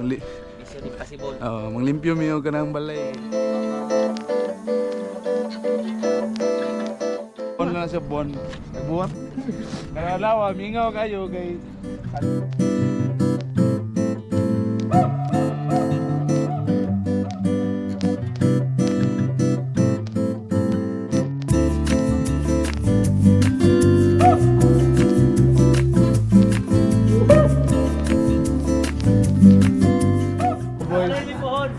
Mission impossible. Oh, manglimpyo mi og kanang balay. Bon na siya bon. Nagbuhat. Karalawa, mingaw kayo kay. Boys.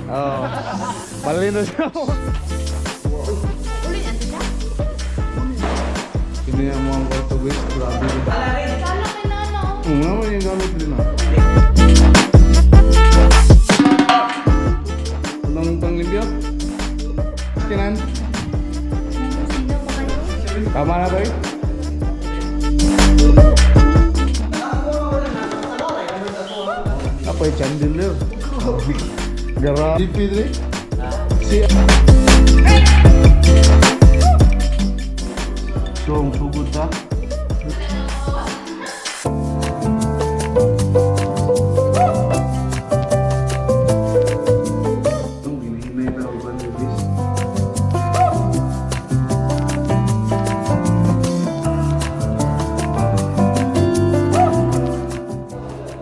Oh. Balin na siya. Uli, ante siya? Kini ang mga kwarto, guys. Grabe. Kala kay nana, oh. Oo, nga man yung gamit din ah. Anong panglimpyo? Tinan. Sino pa kayo? Tama na ba eh? Apa yung chandelier? Gara. DP3? Si. So, ang sugod ta. Itong ginahinay na uban ni Bis.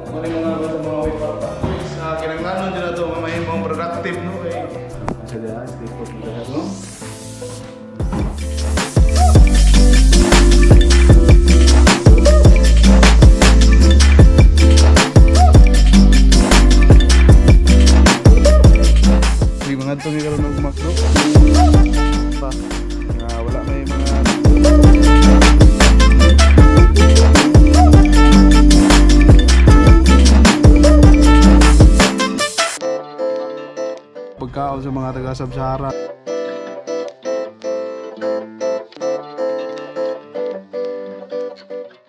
Mali mga ba sa mga way parta. Sa kinanglanon dyan na ito, mga mahimong productive, no? Kay. Sa diya, stay put no? May mga itong ikaroon ng McDo. Pa, nga wala may mga. Pagkaon sa mga taga Sub-Sahara.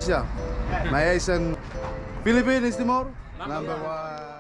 Siya. May isang Philippines Timor number one.